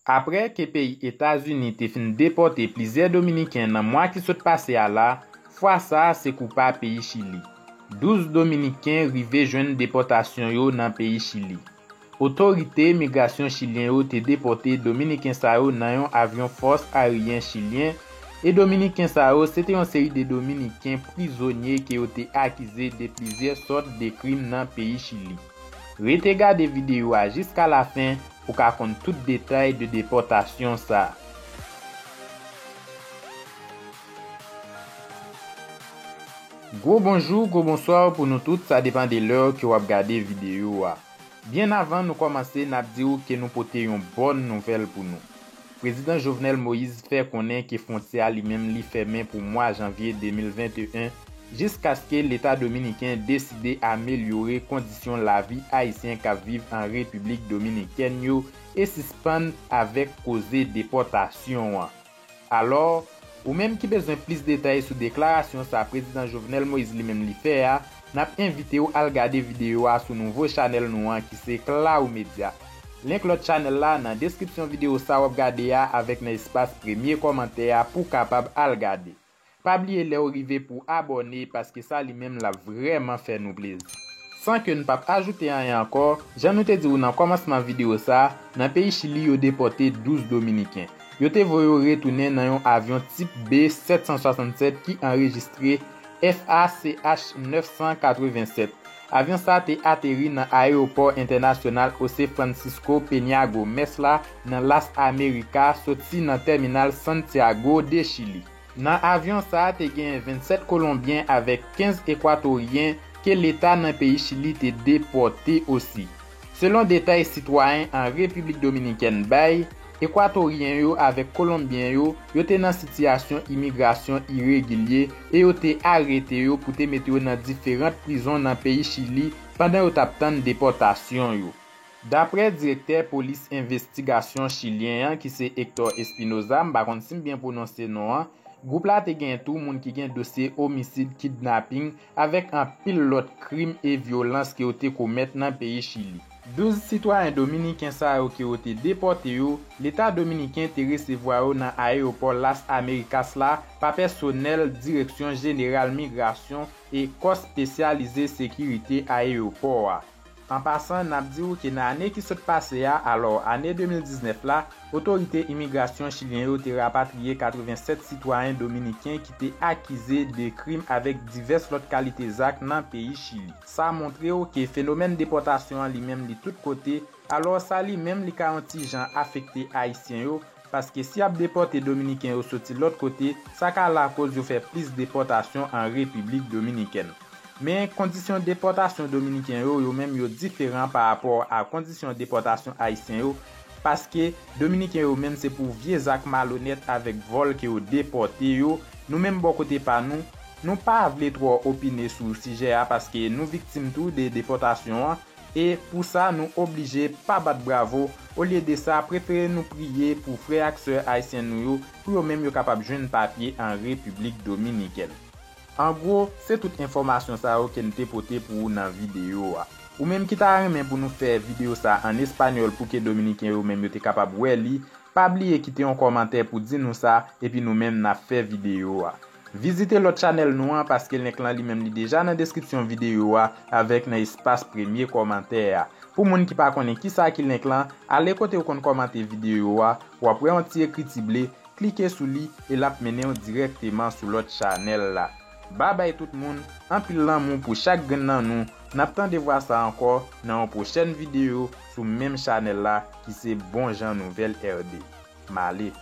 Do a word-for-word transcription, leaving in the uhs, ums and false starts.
Aprè ke peyi Etazini te fin depòte plizyè Dominiken nan mwa ki sot pase a la, fwa sa a se koupa peyi Chili. Douz Dominiken rive jwenn depòtasyon yo nan peyi Chili. Otorite migrasyon chilyen yo te depòte Dominiken sa yo nan yon avyon fòs aeryen chilyen, e Dominiken sa yo se te yon seri de Dominiken prizonye ke yo te akize de plizyè sòt de krim nan peyi Chili. Rete gade videyo a jiska lafen pou w ka konn tout detay de depòtasyon sa a. Gwo bonjou, gwo bonswa pou nou tout, sa depann de lè ke w ap gade videyo a. Byen avan nou kòmanse, n ap di w ke nou pote yon bòn nouvèl pou nou. Prezidan Jovenel Moïse fè konnen ke fwontyè a li menm li fèmen pou mwa janvye de mil venteyen, jiskaske Leta dominiken deside amelyore kondisyon lavi ayisyen k ap viv an Repiblik Dominikèn yo e sispann avèk koze depòtasyon an. Alò, ou menm ki bezwen plis detay sou deklarasyon sa Prezidan Jovenel Moïse li menm li fè a, n ap envite w al gade videyo a sou nouvo chanèl nou an ki se Klaw Media. Link lòt chanèl la nan deskripsyon videyo sa w ap gade a avèk nan espas premye kòmantè a pou w kapab al gade. Pa bliye lè w rive pou w abòne paske sa li menm l ap vrèman fè nou plezi. San ke n p ap ajoute anyen ankò, jan nou te di w nan kòmansman videyo sa, nan peyi Chili yo depòte douz Dominiken. Yo te voye yo retounen nan yon avyon tip B sèt san swasannsèt ki anrejistre F A C H nèf san katrevennsèt. Avyon sa te ateri nan ayewopò entènasyonal José Francisco Peña Gómez la nan Las Américas, soti nan tèminal Santiago de Chili. Nan avyon sa a te genyen vennsèt Kolonbyen avèk kenz Ekwatoryen ke Leta nan peyi Chili te depòte osi. Selon detay sitwayen an Repiblik Dominikèn bay, Ekwatoryen yo avèk Kolonbyen yo, yo te nan sitiyasyon imigrasyon iregilye e yo te arete yo pou te mete yo nan diferan prizon nan peyi Chili pandan yo t ap tann depòtasyon yo. Daprè direktè polis envestigasyon chilyen an ki se Hector Espinoza, m pa konn si m byen pwononse non an, gwoup la te gen tou moun ki gen dosye omisid, kidnaping, avèk anpil lòt krim e vyolans ke yo te komèt nan peyi Chili. Douz sitwayen dominiken sa yo ke yo te depòte yo, Leta dominiken te resevwa yo nan ayewopò Las Américas la pa pèsonèl Direksyon Jeneral Migrasyon e kò espesyalize sekirite ayewopò a. An pasan, n ap di w ke nan ane ki sot pase a, alò ane de mil diznèf la, otorite imigrasyon chilyen yo te rapatriye katrevennsèt sitwayen dominiken ki te akize de krim avèk divès lòt kalite zak nan peyi Chili. Sa montre w ke fenomèn depòtasyon an li menm li tout kote, alò sa li menm li ka yon ti jan afekte Ayisyen yo, paske si y ap depòte Dominiken yo soti lòt kote, sa ka lakoz yo fè plis depòtasyon an Repiblik Dominikèn. Men kondisyon depòtasyon Dominiken yo, yo menm yo diferan pa rapò a kondisyon depòtasyon Ayisyen yo, paske Dominiken yo menm se pou vye zak malonèt avèk vòl ke yo depòte yo. Nou menm bò kote pa nou, nou pa vle twò opine sou sijè a paske nou viktim tou de depòtasyon an, e pou sa nou oblije pa bat bravo, olye de sa prefere nou priye pou frè ak sè ayisyen nou yo, pou yo menm yo kapab jwenn papye an Repiblik Dominikèn. An gwo, se tout enfòmasyon sa yo ke n te pote pou ou nan videyo a. Ou menm ki ta renmen pou nou fè videyo sa an espanyòl pou ke Dominiken yo menm yo te kapab wè li, pa bliye kite yon kòmantè pou di nou sa, epi nou menm n ap fè videyo a. Vizite lòt chanèl nou an paske link lan li menm li deja nan deskripsyon videyo a avèk nan espas premye kòmantè a. Pou moun ki pa konnen kisa ki link lan, ale kote yo konn kòmante videyo a, w ap wè yon ti ekriti ble, klike sou li e l ap mennen w dirèkteman sou lòt chanèl la. Babay tout moun, anpil lanmou pou chak grenn nan nou, n ap tande vwa sa ankò nan yon pwochèn videyo sou menm chanèl la ki se Bon Jan Nouvèl R D. M ale.